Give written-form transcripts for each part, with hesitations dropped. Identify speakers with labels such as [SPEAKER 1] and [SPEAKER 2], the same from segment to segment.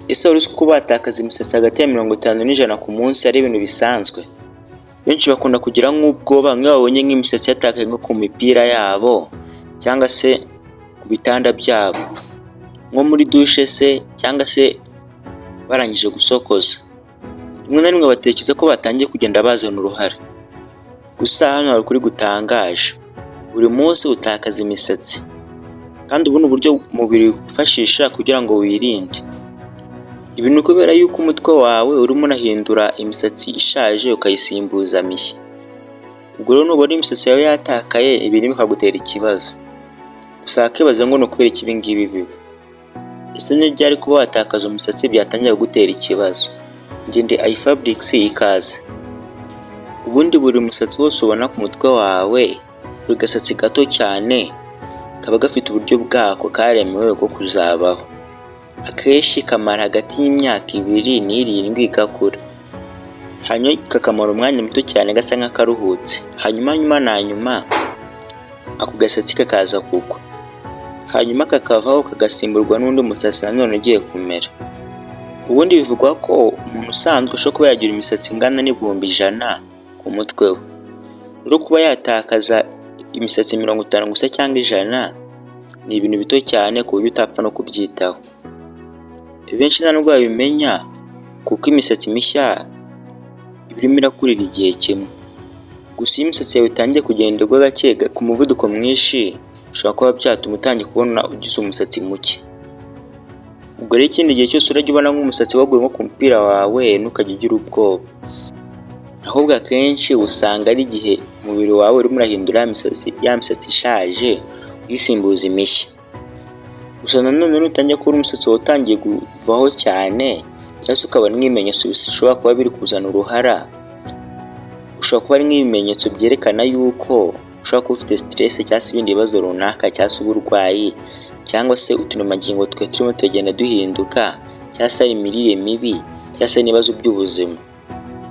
[SPEAKER 1] Ese wari uzi ko kuba watakaza imisatsi hagati ya 50 n'100 ku munsi ari ibintu bisanzwe? Benshi bakunda kugira nk'ubwoba nk'iyo babonye nk'imisatsi yatakaye nko ku mipira yabo cyangwa se ku bitanda byabo, nko muri dushe se cyangwa se barangije gusokoza. Rimwe na rimwe batekereza ko batangiye kugenda bazana uruhara. Gusa hano hari ukuri gutangaje: buri munsi utakaza imisatsi, kandi ubu ni uburyo umubiri wifashisha kugira ngo wirinde. Ibi ni ukubera yuko umutwe wawe urimo unahindura imisatsi ishaje ukayisimbuza mishya. Ubwo rero nubona imisatsi yawe yatakaye, ibi ntibikagutera ikibazo. Gusa wakibaza ngo ni ukubera iki ibi ngibi biba? Ese ni ryari kuba watakaza umusatsi byatangira kugutera ikibazo? Njye ndi iFabrics, ikaze. Ubundi buri musatsi wose ubona ku mutwe wawe, buri gasatsi gato cyane kaba gafite uburyo bwako karemewe bwo kuzabaho. Akenshi kamara hagati y'imyaka 2 n'7 gakura, hanyuma kakamara umwanya muto cyane gasa nk'akaruhutse, hanyuma nyuma na nyuma ako gasatsi kakaza kugwa, hanyuma kakavaho kagasimburwa n'undi musatsi nanone ugiye kumera. Ubundi bivugwa ko umuntu usanzwe ashobora kuba yagira imisatsi ingana n'100,000 ku mutwe we. Rero kuba yatakaza imisatsi 50 gusa cyangwa 100 ni ibintu bito cyane ku buryo utapfa no kubyitaho. Benshi nta nubwo babimenya kuko imisatsi mishya iba irimo irakurira igihe kimwe. Gusa iyo imisatsi yawe itangiye kugenda igwa gake ku muvuduko mwinshi, bishobora kuba byatuma utangira kubona ugize umusatsi muke. Ubwo rero ikindi gihe cyose urajya ubona nk'umusatsi waguye nko ku mupira wawe, ntukajye ugira ubwoba. Ahubwo akenshi usanga ari igihe umubiri wawe urimo urahindura ya misatsi ishaje uyisimbuza imishya. Gusa nanone nutangira kubona umusatsi wawe utangiye kuvaho cyane cyangwa se ukabona nk'ibimenyetso bishobora kuba biri kuzana uruhara, ushobora kuba ari nk'ibimenyetso byerekana yuko ushobora kuba ufite stress cyangwa se ibindi bibazo runaka cyangwa se uburwayi cyangwa se uturemangingo twawe turimo turagenda duhinduka cyangwa se ari imirire mibi cyangwa se n'ibibazo by'ubuzima.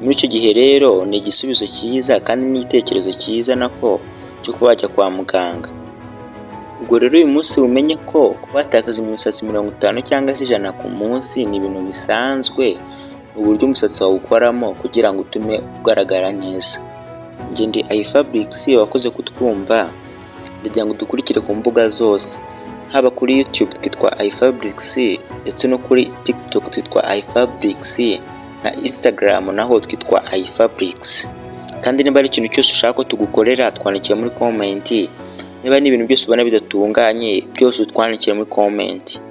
[SPEAKER 1] Muri icyo gihe rero ni igisubizo cyiza kandi n'igitekerezo cyiza nako cyo kuba wajya kwa muganga. Ubwo rero uyu munsi umenye ko kuba watakaza imisatsi 50 cyangwa se 100 ku munsi ni ibintu bisanzwe, mu buryo umusatsi wawe ukoramo kugira ngo utume ugaragara neza. Njye ndi iFabrics, wakoze kutwumva, ndagira ngo dukurikire ku mbuga zose, haba kuri YouTube twitwa iFabrics, ndetse no kuri TikTok twitwa iFabrics, na Instagram naho twitwa iFabrics. Kandi niba ari ikintu cyose ushaka ko tugukorera, twandikire muri comment, niba n'ibintu byose ubona bidatunganye byose utwandikire muri comment.